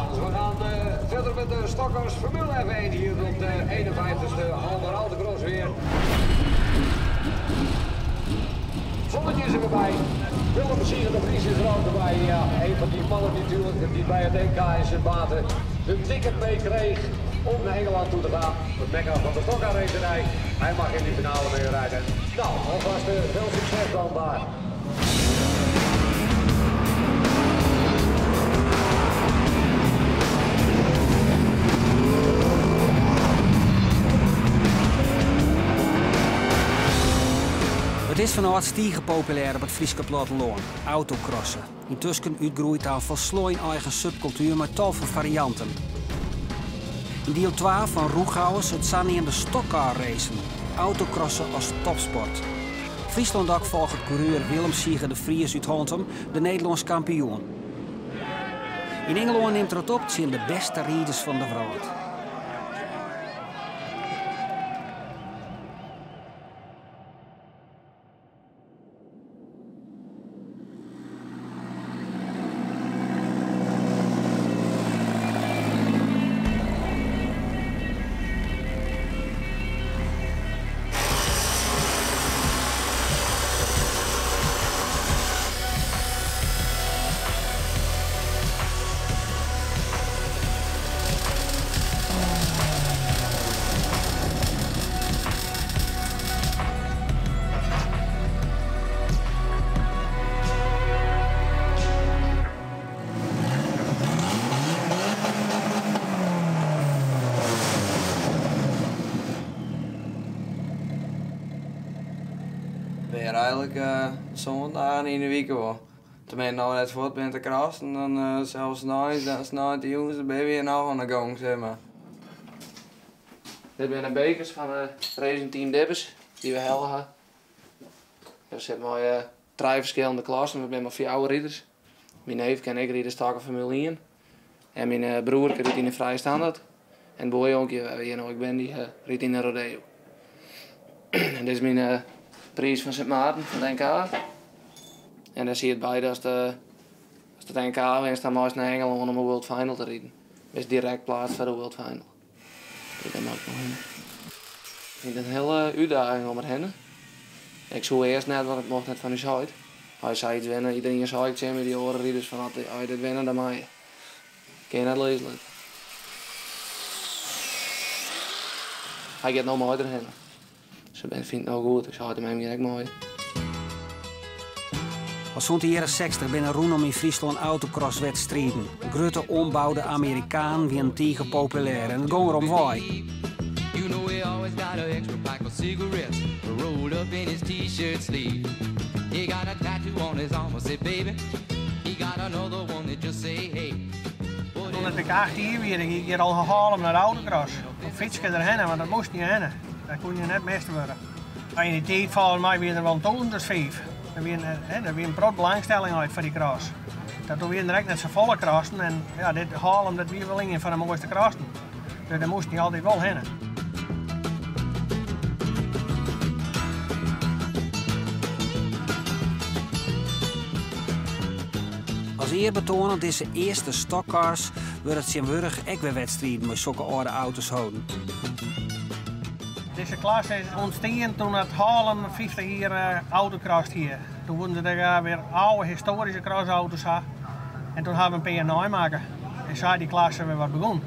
Finales. We gaan verder met de Stockers Formule F1 hier op de 51ste Halve Autocross weer. Zonnetje is er weer bij. Willem Sieger de Vries is er ook bij. Ja, een van die mannen natuurlijk die bij het NK in Sint Maarten de ticket meekreeg om naar Engeland toe te gaan. Het mekka van de stockcar-racerij. Hij mag in die finale mee rijden. Nou, alvast veel succes dan daar. It is fanâlds tige populêr op it Fryske plattelân, autocrossen. Yntusken útgroeid ta in folslein eigen subkultuer mei tal fan farianten. Yn diel twa fan Rûchhouwers it saneamde stockcar-racen, autocrossen as topsport. Fryslân Dok folget koereur Willem Sieger de Vries út Hantum, de Nederlânsk kampioen. Yn Ingelân nimt er it op tsjin de bêste riders fan de wrâld. Bin eigentlik sân dagen yn 'e wike wol. Tenminste, no net fuort bin te crossen, dan sels sneins, sneintejûns, dan binne we hjir noch oan 'e gong, sis mar. Dit binne de bekers fan it Racing Team Dibbers, dy't we helle ha. We sitte mei trije ferskillende klassen, we binne mei fjouwer riders. Myn neef kin ek ride stokke Formule ien. En myn broer rydt yn de frije standert. En it buorjonkje wêr we hjir no ek binne, dy rydt yn de rodeo. En dit is myn priis fan Sint Maarten, fan it NK. En dêr siet by dat ast it NK winst, dan meist nei Engelân om 'e World Final te riden. Bist direkt plaatst foar de World Final. Dus dêr moat ik noch hinne. Ik fyn it in hiele útdaging om derhinne. Ik soe earst net, want it mocht net fan ús heit. Hy sei iets winne, iderien sei ek tsjin my, dy oare riders, fan as je dit winne, dan mei je. Kin je net lizze litte. Hy giet no mei derhinne. Se ben fynt it no goed, ik sei it mem hjir ek mei. Al sûnt de jierren 60 binne rûnom yn Fryslân autocrosswedstriden. Grutte omboude Amerikanen wienen tige populêr en it gong erom wei. You know he always got a extra pack of cigarettes rolled up in his t-shirt sleeve. He got a tattoo on his arm, I say baby. He got another one that just say hey. Toen ik 8 jier wie, dan gie ik hjir al halen nei de autocross. Op fytske derhinne, want dat moast je hinne. Daar kon je net mist wurde. Maar yn dy tiid folgens my wie der wol in tûzen as fiif. Der wie, hè, der wie in protte belangstelling uit foar dy cross. Dat toen wienen der ek net safolle crossen en ja, dit Haarlem dat wie wol ien fan de moaiste crossen. Dus dêr moasten je altyd wol hinne. As earbetoan oan dizze earste stockcars wurde tsjintwurdich ek wer wedstriden mei sokke âlde auto's holden. Dizze klasse is ûntstien toen it Haarlem 50 jier autocrossed hie. Toen woenen se der wer oude histoaryske crossauto's ha en toen ha we in pear neimakke en sa dy klasse wer wat begûn.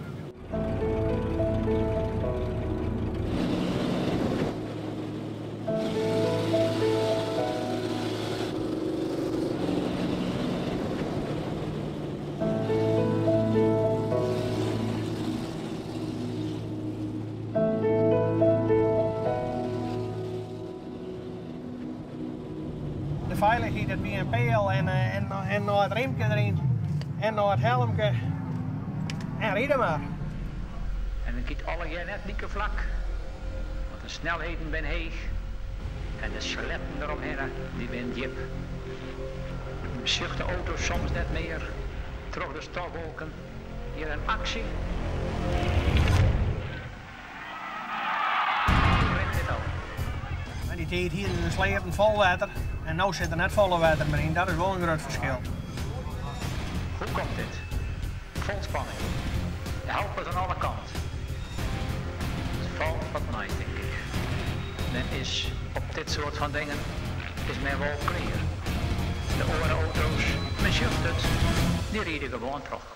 De feilichheid, dat wie in peal en en nei it rimke deryn en nei it helmke en ride mar. En it giet allegear net like flak, want de snelheden binne heech en de sletten deromhinne dy binne djip. Sjocht de auto soms net mear troch de stofwolken hjir in aksje? Hoe rint dit ôf? Yn dy tiid hienen de sleatten fol wetter en no sit der net folle wetter mear yn. Dat is wol in grut ferskil. Hoe komt dit? Fol spanning. De helpers oan alle kant. It falt wat mei, tink ik. Men is op dit soart fan dingen is men wol klear. De oare auto's, men sjocht it, dy ride gewoan troch.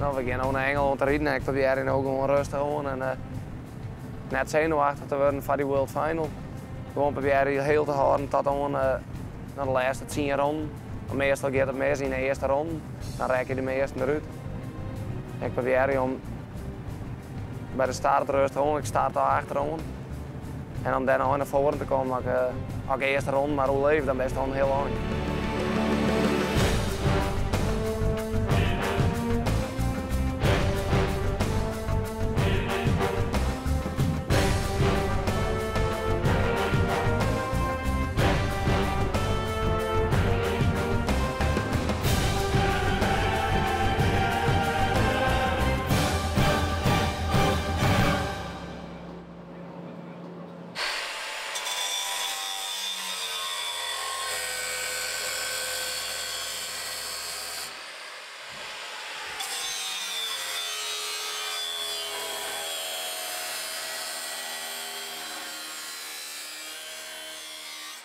No, we gean no nei Engelân te riden en ik probearje no gewoan rêstich oan en net senuwachtich te wurden foar dy World Final. Gewoan probearje hiel te hâlden tot oan de lêste 10 ronden. Want meastal giet it mis yn de earste ronden, dan rekke je de measten derút. Ik probearje om by de start rêstich oan, ik start al achteroan. En om dêrnei nei foaren te kommen, as ik de earste ronde mar oerleef, dan bist al in hiel ein.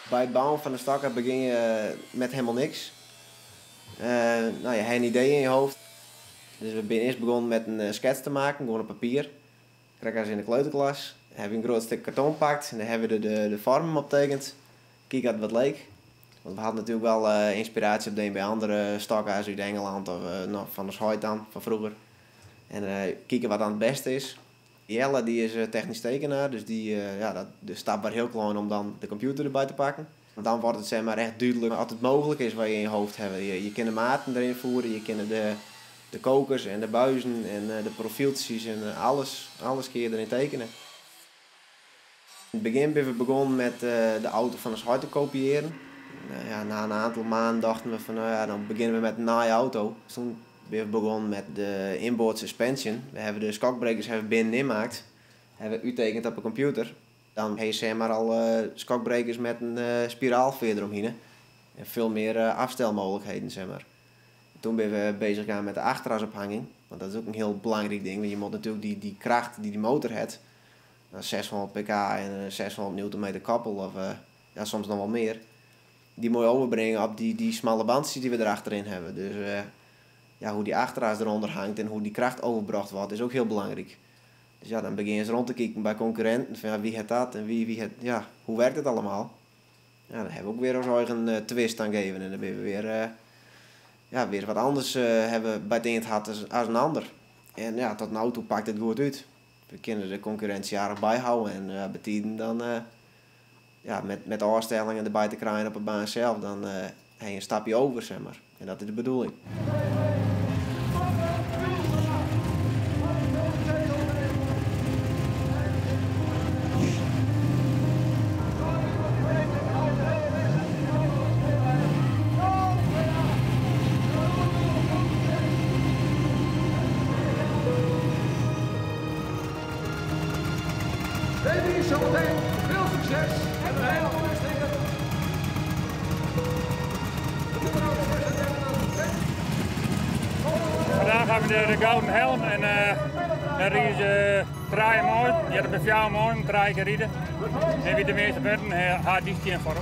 Bij het bouwen van de stockcar begin je met helemaal niks. Nou, je hebt een idee in je hoofd. Dus we zijn eerst begonnen met een schets te maken, gewoon op papier. Krek als in de kleuterklas. Dan hebben we een groot stuk karton gepakt en daar hebben we de vormen op getekend. Kijk wat het leek. Want we hadden natuurlijk wel inspiratie op de bij andere stockcars uit Engeland of nog van de Schoit dan, van vroeger. En kijken wat dan het beste is. Jelle die is technisch tekenaar, dus de stap was heel klein om dan de computer erbij te pakken. Want dan wordt het echt duidelijk wat het mogelijk is wat je in je hoofd hebt. Je kunt de maten erin voeren, je kunt de kokers en de buizen en de profieltjes en alles kun je erin tekenen. In het begin ben we begonnen met de auto van de Schoit te kopiëren. Na een aantal maanden dachten we van, dan beginnen we met een naaie auto. Toen ben we begonnen met de inboard suspension. We hebben de schokbrekers binnenin gemaakt. Hebben we uittekend op de computer. Dan heb je al schokbrekers met een spiraalveer eromheen. En veel meer afstelmogelijkheden. Toen ben we bezig gegaan met de achteraasophanging. Want dat is ook een heel belangrijk ding. Want je moet natuurlijk die kracht die die motor heeft, 600 pk en 600 newtonmeter koppel of soms nog wel meer. Die moet je overbrengen op die smalle bandjes die we erachterin hebben. Dus hoe die achteras eronder hangt en hoe die kracht overgebracht wordt, is ook heel belangrijk. Dus dan begin je eens rond te kijken bij concurrenten, van, wie heeft dat en wie, wie heeft, ja, hoe werkt het allemaal? Dan hebben we ook weer onze eigen twist aan gegeven en dan ben we weer wat anders hebben bij het een gehad als een ander. En tot nu toe pakt het goed uit. We kunnen de concurrentie aardig bijhouden en betiden dan met afstellingen erbij te krijgen op de baan zelf, dan heb je een stapje over. En dat is de bedoeling. Baby, zometeen veel succes en een hele mooie sticker. Vandaag hebben we de Gouden Helm en daar rijden ze 3 mooi. Je hebt bij 4 mooi, 3 keer rijden. En wie de meeste punten heeft, gaat die in vorm.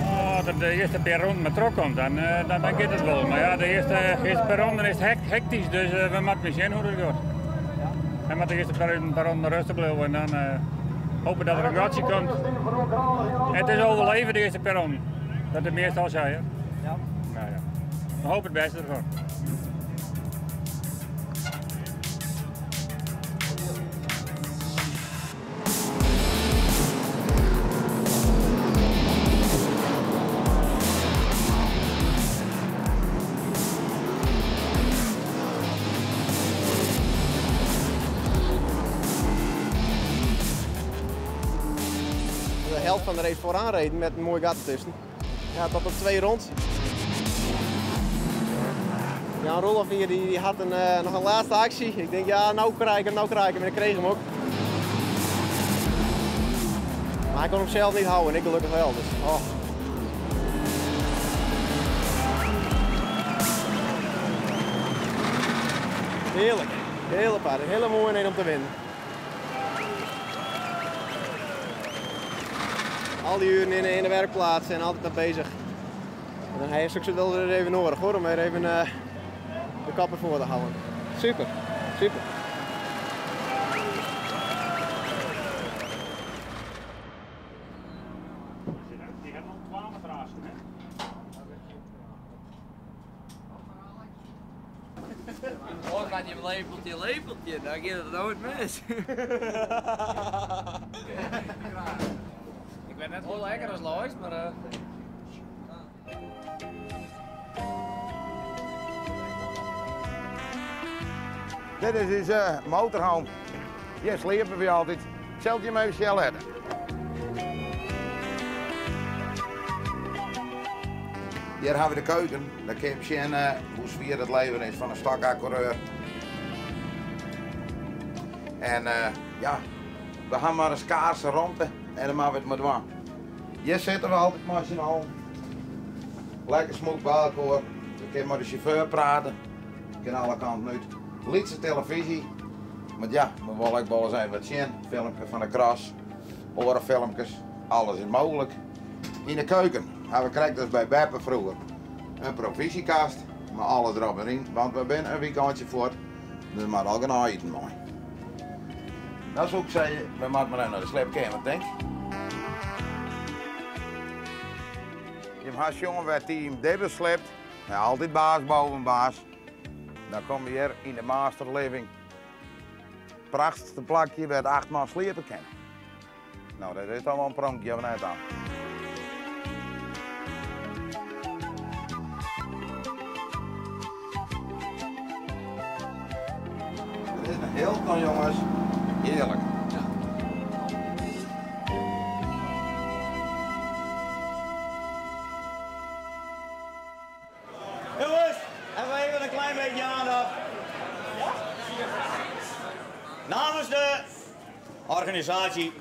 Oh, als de eerste per ronde met trok komt, dan gaat het wel. Maar de eerste per ronde is hectisch, dus we moeten zien hoe het gaat. En moet de eerste per ronde rustig blijven en dan hopen dat er een gatje komt. Het is overleven de eerste per ronde. Dat is meestal zo, hè? Ja. We hopen het beste ervan. helft van de race vooraan reden met een mooi gat ertussen. Ja, tot op 2 rond. Jan Roelof hier die had nog een laatste actie. Ik denk, ja, nou krijg ik hem, nou krijg ik hem. En ik kreeg hem ook. Maar hij kon hem zelf niet houden en ik gelukkig wel. Dus, oh. Heerlijk, hele paard, een hele mooie een om te winnen. Al die uren in de werkplaats en altijd aan bezig. En dan heeft ze wel weer even nodig hoor, om weer even de kappen voor te houden. Super, super. Die gaat nog 12 razen, hè? Oh, gaat je lepeltje, lepeltje, dan gaat het nooit mis. Ik ben net heel lekker als Lois, maar... Dit is onze motorhome. Hier sliepen we altijd. Ik zal het je maar even snel hebben. Hier hebben we de keuken. Daar kun je zien hoe zwier het leven is van een stockcar-coureur. En ja, we hebben maar een schaarse ruimte en dan maken we het maar doen. Hier zitten we altijd maar z'n allen. Lekker smoek bij elkaar. We kunnen met de chauffeur praten. We kunnen alle kanten uit. Lietse televisie. Maar ja, we willen ook wel eens even wat zien. Filmpje van de kras, orenfilmpjes, alles is mogelijk. In de keuken hebben we kregen dus bij Beppe vroeger een provisiekast, maar alles erop en in, want we zijn een weekendje voort, dus maar al gaan eten mooi. Dat zou ik zeggen, we moeten maar even naar de slaapkamer, denk ik. Je hebt jongen werd die in Debbe sleept, ja, altijd baas boven baas. Dan kom je hier in de master living. Prachtigste plakje waar 8 man sliepen kan. Nou, dat is dan wel een pronkje van net aan. Dit is een Hilton, jongens. Heerlijk. Ja. Jongens, even een klein beetje aandacht. Ja? Namens de organisatie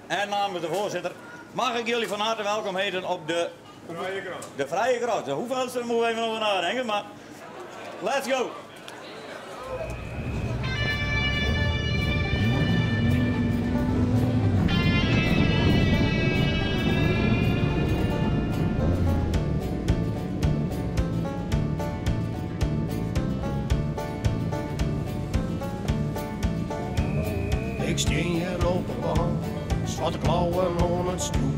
en namens de voorzitter mag ik jullie van harte welkom heten op de Vrije Cross. De Vrije Cross. De hoeveelste moeten we even over nadenken, maar let's go! Ik steen hier op de bank, zwarte klauwen om het stoel.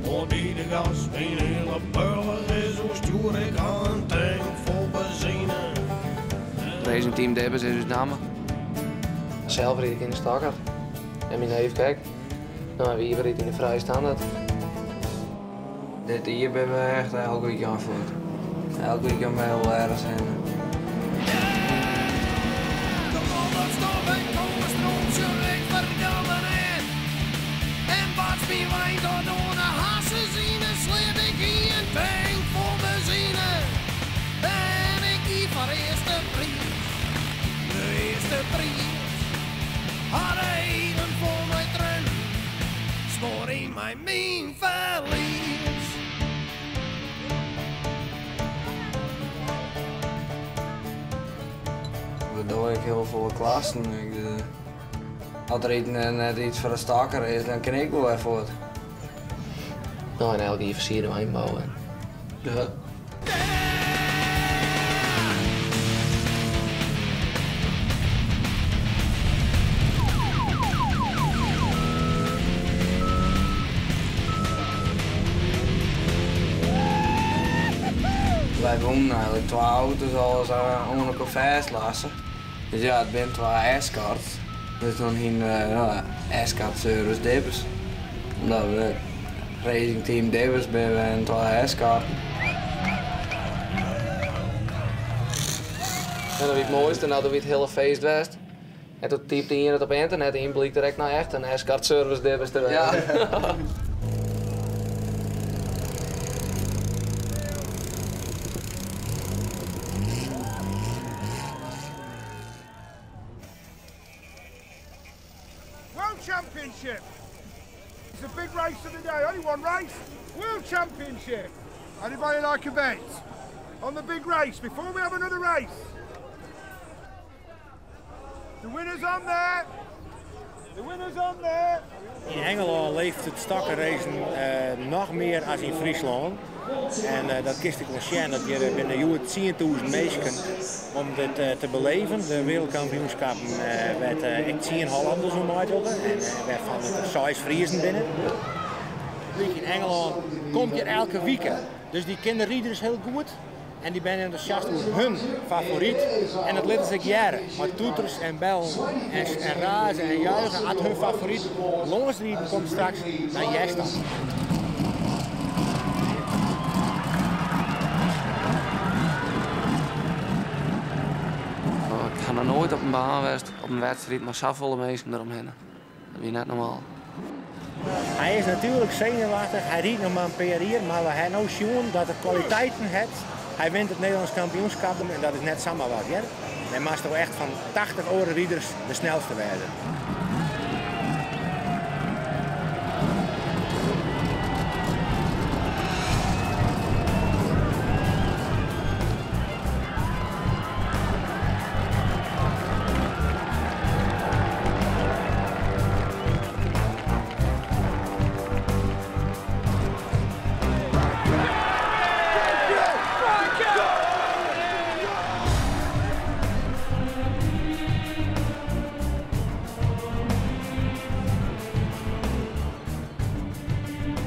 Voor die de gas, mijn hele burger is hoe stuur ik aan een tank vol benzine. Racing Team Debbers is dus naam. Zelf ried ik in de stakker. En mijn neef, kijk. Nou, wie rijdt in de vrije standaard. Dit hier ben we echt elke weekend voort. Elke weekend ben we wel ergens heen. Mijn verlies. Dat doe ik heel veel klassen. Als er net iets voor de staker is, dan kan ik wel even voort. Nou, en elke keer versieren we inbouwen. Ja. Wij wonnen eigenlijk 2 auto's al aan elkaar vastlassen. Dus ja, het zijn 2 S-cards. Dus dan ging ja, S-card Service Debbers. Omdat we Racing Team Debbers zijn en 2 S-cards. En dat is het mooiste, nou dat we het hele feest was. En toen typte ien it op ynternet yn, bliek der ek noch echt in Escort Service Dibbers te wêzen. World Championship! It's a big race of the day, only one race. World Championship! Anybody like a bet? On the big race, before we have another race. The winner's on there! The winner's on there! Yn Ingelân leeft it stokkeracen noch mear as yn Fryslân. En dat kinst ek wol sjen, dat hjir binne hjoed 10,000 minsken om dit te beleven. De wereldkampioenskappen wêr't ek tsien Hollanders oan meidogge en wêrfan't der seis Friezen binne. Publyk yn Ingelân komt hjir elke wike, dus dy kenne de riders hiel goed. En dy binne entûsjast oer hun favoryt en dat litte se ek hearre mei toeters en bellen en raze en juichen. As hun favoryt lânsriden komt straks, dan hearst dat. Ik ha noch noait op in baan west, op in wedstriid mei safolle minsken deromhinne. Dat wie net normaal. Hy is natuerlik senuwachtich, hy rydt noch mar in pear jier, mar we ha no sjoen dat er kwaliteiten hat. Hy wint it Nederlânsk kampioenskap en dat is net samar wat hear. Dêr moatsto echt fan 80 oare riders de snelste wêze.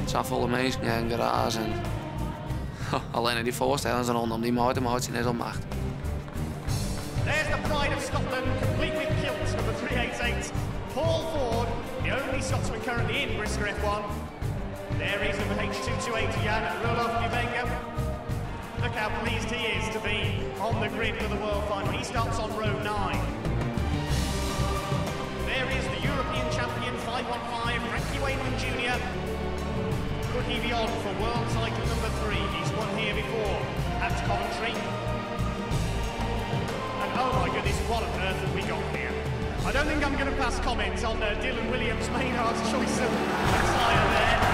Safolle minsken en geraas en allinne dy foarstellingsronde om dy mei te meitsjen is al macht. There's the pride of Scotland, complete with kilt, number 388, Paul Ford, the only Scotsman currently in Brisker F1. There is number H228, Jan Roelof Wiebenga. Look how pleased he is to be on the grid for the World Final. He starts on row 9. There is the European champion 515, Frankie Wainman Jr. Could he be on for world title number 3? He's won here before at Coventry. And oh my goodness, what on earth have we got here? I don't think I'm going to pass comment on Dylan Williams Maynard's choice of attire there.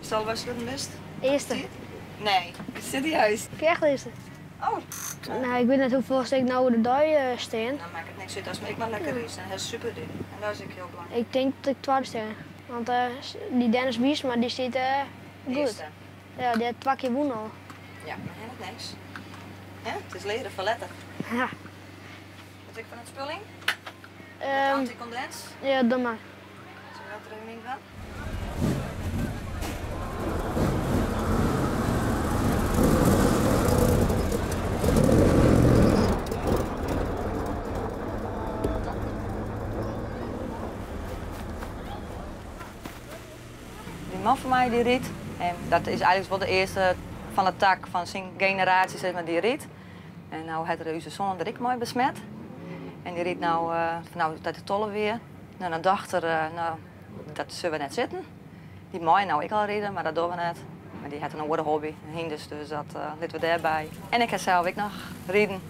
Zal was het mist? Eerste. Nee, serieus? Ik echt eerste. Oh. Nou, ik weet net hoeveel ik nou de dag staan. Dan maakt het niks uit als ik maar lekker is. En dat is super duur. En dat is ook heel belangrijk. Ik denk dat ik tweede sta. Want die Dennis Biesma die zit goed. Eerste. Ja, die heeft 2 keer woen al. Ja, maar hij heeft niks. Hè? Het is leren van letter. Ja. Wat ik van het spulling? Anticondens? Ja, doe maar. Zullen we dat er even in gaan? Die man van mij die riet, en dat is eigenlijk wel de eerste van de tak van zijn generatie, zeg maar, die riet. En nou heeft er onze zoon er ik mooi besmet. En die riet nou, nou dat de tolle weer. Nou, dan dacht er, nou, dat zullen we net zitten. Die mooi nou ik al rijden, maar dat doen we net. Maar die had een andere hobby, een hinders, dus dat lieten we daarbij. En ik heb zelf ook nog rijden.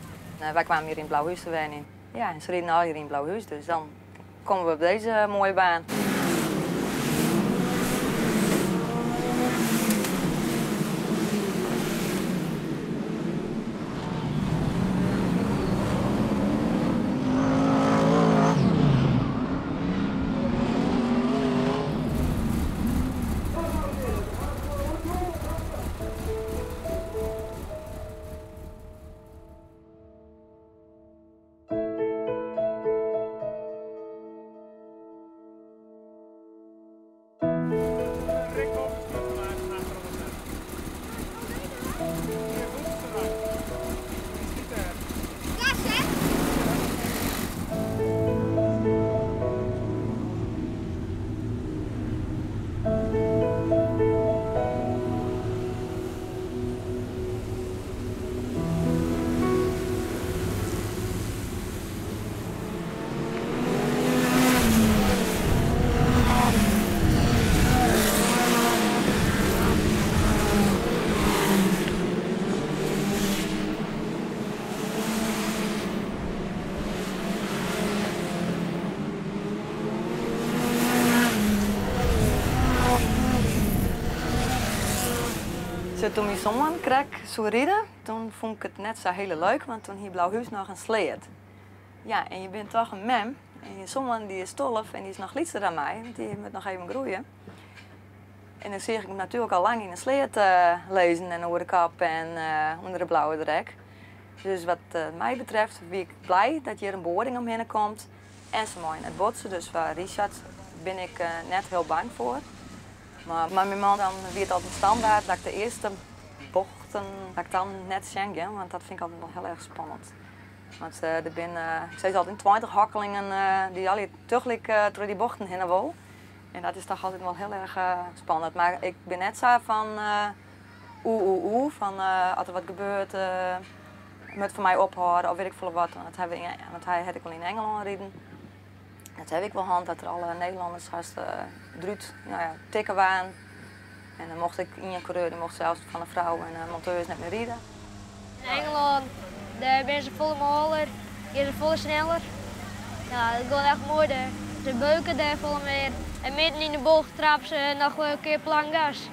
Nou, wij kwamen hier in Blauwhuis te wonen. Ja, en ze rijden al hier in Blauwhuis, dus dan komen we op deze mooie baan. Zo, toen mijn zoon kreeg soe riden, toen vond ik het net zo heel leuk, want toen hier Blauwhuis nog een sleet. Ja, en je bent toch een mem. En je zoon die is 12 en die is nog lietser dan mij, want die moet nog even groeien. En dan zie ik hem natuurlijk al lang in de sleet lezen en over de kap en onder de blauwe drek. Dus wat mij betreft ben ik blij dat hier een boarding omheen komt en ze mooi in het botsen. Dus voor Richard ben ik net heel bang voor. Maar mijn man dan werd het altijd standaard dat ik de eerste bochten dat ik dan net schenk, want dat vind ik altijd nog heel erg spannend. Want er zijn, ik zei altijd 20 hakkelingen die al tegelijk door die bochten heen wil. En dat is toch altijd wel heel erg spannend. Maar ik ben net zo van oeh oeh oeh, van als er wat gebeurt, moet voor mij ophouden of weet ik veel wat. Want dat hebben we in, want hij had ik wel in Engeland rijden. Dat heb ik wel hand dat er alle Nederlanders haast druut, nou ja, tikken waren. En dan mocht ik in een coureur, die mocht zelfs van een vrouw en een monteurs net meer rijden. In Engeland, daar ben ze volle moller, hier ze volle sneller. Ja, dat gaat echt mooi daar. Ze beuken daar volle meer. En midden in de bocht trappen ze nog een keer plank gas.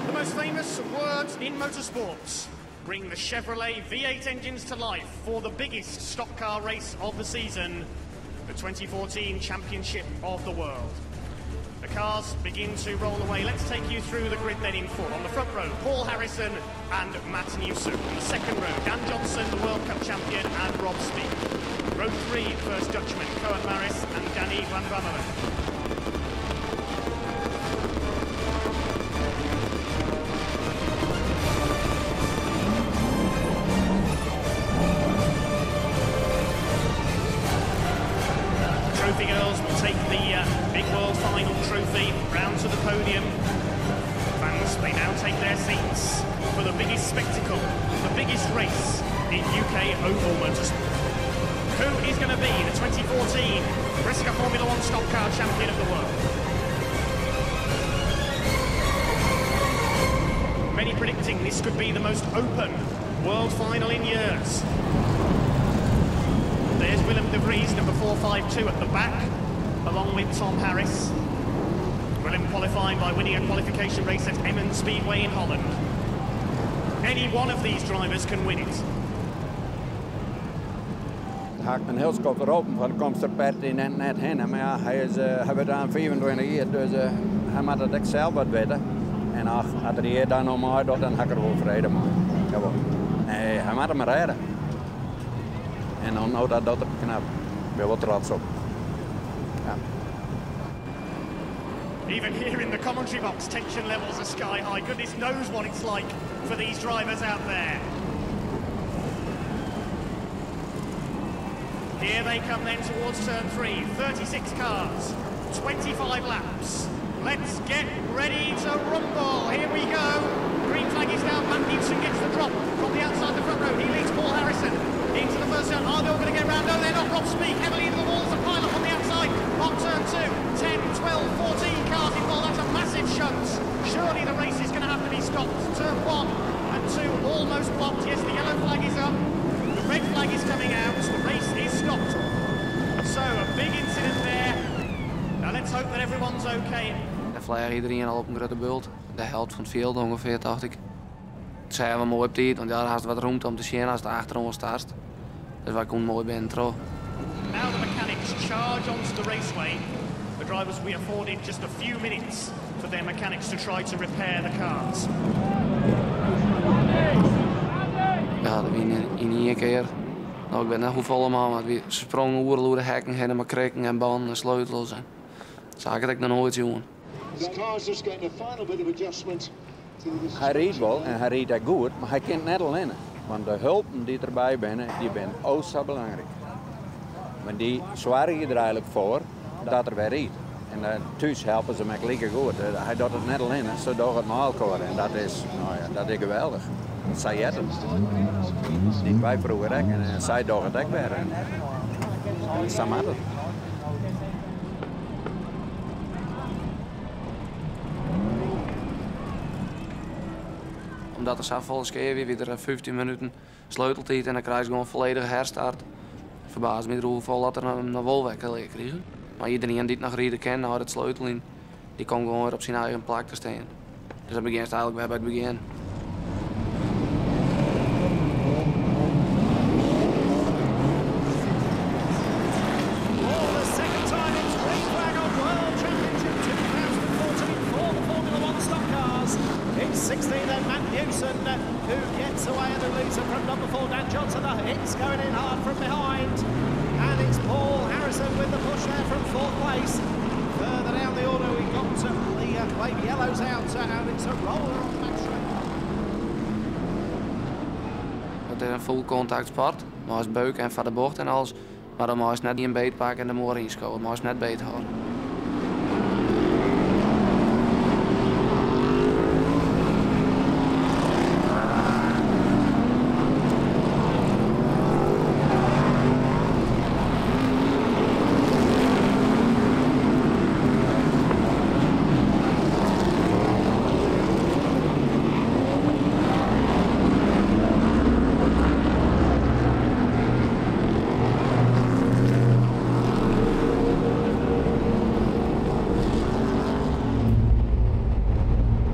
The most famous words in motorsports bring the Chevrolet V8 engines to life for the biggest stock car race of the season, the 2014 Championship of the World. The cars begin to roll away. Let's take you through the grid then in full. On the front row, Paul Harrison and Matt Newsom. On the second row, Dan Johnson, the World Cup champion, and Rob Speak. Row 3, first Dutchman, Cohen Maris and Danny van Bemmelen. Trophy girls will take the big world final trophy round to the podium. Fans, they now take their seats for the biggest spectacle, the biggest race in UK oval motorsport. Who is going to be the 2014 BriSCA Formula One Stock Car Champion of the World? Many predicting this could be the most open world final in years. There's Willem de Vries, number 452 at the back, along with Tom Harris. Willem qualifying by winning a qualification race at Emmen Speedway in Holland. Any one of these drivers can win it. Haak mijn heel schot erop, want dan komt er pert in en net heen. Maar ja, hij wordt aan 25 jaar, dus hij moet het ook zelf wat weten. En als hij hier dan nog maar doet, dan heb ik er wel vrede mee. Jawel. Nee, hij moet hem maar redden. En dan nou, dat doet het knap. Ik ben wel trots op. Ja. Even here in the commentary box, tension levels are sky high. Goodness knows what it's like for these drivers out there. Here they come then towards turn 3. 36 cars, 25 laps. Let's get ready to rumble. Here we go. Green flag is down. Matt Newsom gets the drop from the outside the front row. He leads Paul Harrison into the first turn. Are they all going to get round? No, they're not. Rob Speak heavily into the wall. There's a pile up on the outside of turn 2. 10, 12, 14 cars involved. That's a massive shunt. Surely the race is going to have to be stopped. Turn 1 and 2 almost blocked. Yes, the yellow flag is up. The red flag is coming out. The race is stopped. So, a big incident there. Now let's hope that everyone's okay. Daar vlieg iedereen al op een grote bult. De helft van het veld ongeveer, dacht ik. Het zijn wel mooi op tijd, want ja, daar had wat ruimte om te zien als het achter ons staat. Dus wij konden mooi binnen trouw. Now the mechanics charge onto the raceway. The drivers will be afforded just a few minutes for their mechanics to try to repair the cars. Ja, dat was in één keer. Nou, ik weet niet hoeveel allemaal, maar we sprongen oerloer de hekken heen, maar krikken en banden en sleutels. En dat zag ik nog nooit, jongen. Hij rijdt wel en hij rijdt ook goed, maar hij kent net alleen. Want de hulpen die erbij zijn, die zijn ook zo belangrijk. Want die zorgen er eigenlijk voor dat er weer rijdt. En thuis helpen ze hem lekker goed. Hij doet het net alleen, ze doen het met elkaar. En dat is, nou ja, dat is geweldig. Dat zei het. Die wij vroeger ook en zij doen het ook weer. En zo moet het. Omdat er zo volle skeer weer, weer er 15 minuten sleuteltijd en dan krijg je gewoon een volledige herstart. Verbaasd me hoeveel dat er naar Wolwek kregen. Maar iedereen die het nog rijden kent, had het sleutel in, Dy komt gewoan wer op syn eigen plak te stean. Dus dan begjinst eigenlik wer by it begjin. For the second time, it's green flag on World Championship 2014 for the Formula One stock cars. It's 16 then Matt Newson who gets away and who leads it from number 4 Dan Johnson. The hit's going in hard from behind. And it's Paul Harrison with the push there from fourth place. Further down the order we've got the uh, yellows out and it's a roller on the back straight. It is in full contact sport, meist beuke en foar de bocht en alles, mar dan meist net ien beet pakke en de muorre ynskowe, meist net beet hâlde.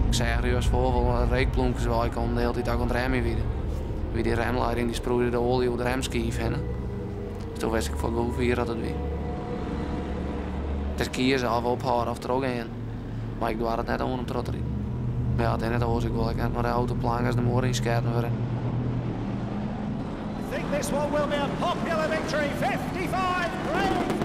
Ik seach rjochts foar wol reekplûmkes weikommen de hiele tiid dat ik oan it remjen wie. Wie dy remleiding dy sproeide de oalje oer de remskiif hinne. Dus doe wist ik foar goed wier dat it wie. It is kieze of ophâlde of trochgean. Mar ik doar it net oan om troch te riden. Mar ja, it is net oars. Ik wol ek net mei de auto plankers de muorre ynsketten wurde. I think this one will be a popular victory. 55 brave.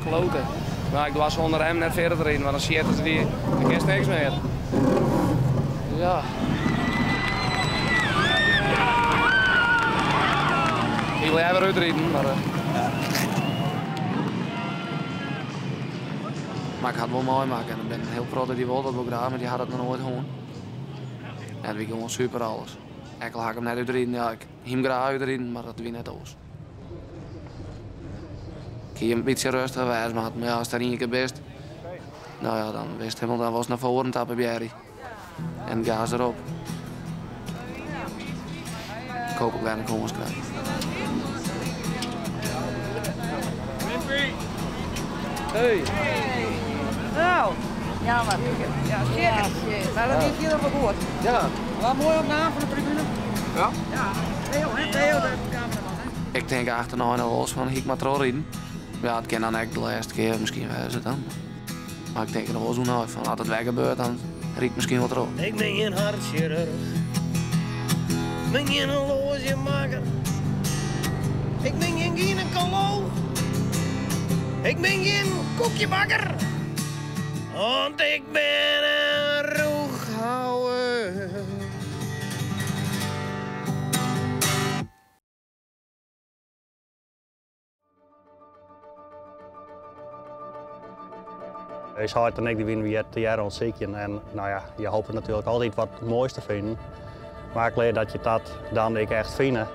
Klote. Mar ik doar sûnder rem net fierder te riden, want dan sjitte se dy, dan kinst niks mear. Ja. Ik wol leaver útriden, mar. Mar ik ha it wol meimakke en der binne in hiel protte dy wolle dat wol graach, mar dy ha dat noch noait hân. En it wie gewoan super alles. Ek al ha ik him net útriden, ja, ik hie him graach útriden, mar dat wie net oars. Ik hie in bytsje rêstiger wêze moatten, mar ja, ast der ien kear bist, no ja, dan witst hielendal, dan wolst nei foaren ta probearje. En gas derop. Ik hoop ik wer in kâns krij. Hey. Nou, jammer. Ja, shit. Maar dat is hier wel goed. Ja. Wel mooi opname van de tribune. Ja? Ja. Theo, hè? Theo, de cameraman, hè? Ik tink achternei noch wolris fan hie ik mar trochriden. Ja, it kin dan ek de lêste kear miskien wêze dan. Mar ik tink der wolris oer nei fan as it wer gebeurt dan ryd ik miskien wol troch. Ik bin gjin hartsjirurch, bin gjin horloazjemakker, ik bin gjin gynekolooch, ik bin gjin koekjebakker, want ik bin in rûchhouwer. Us heit en ik dy wiene wy tegearre oan it sykjen en no ja, je hoopje natuerlik altyd wat moais te finen. Mar ik lear dat je dat dan ek echt fine.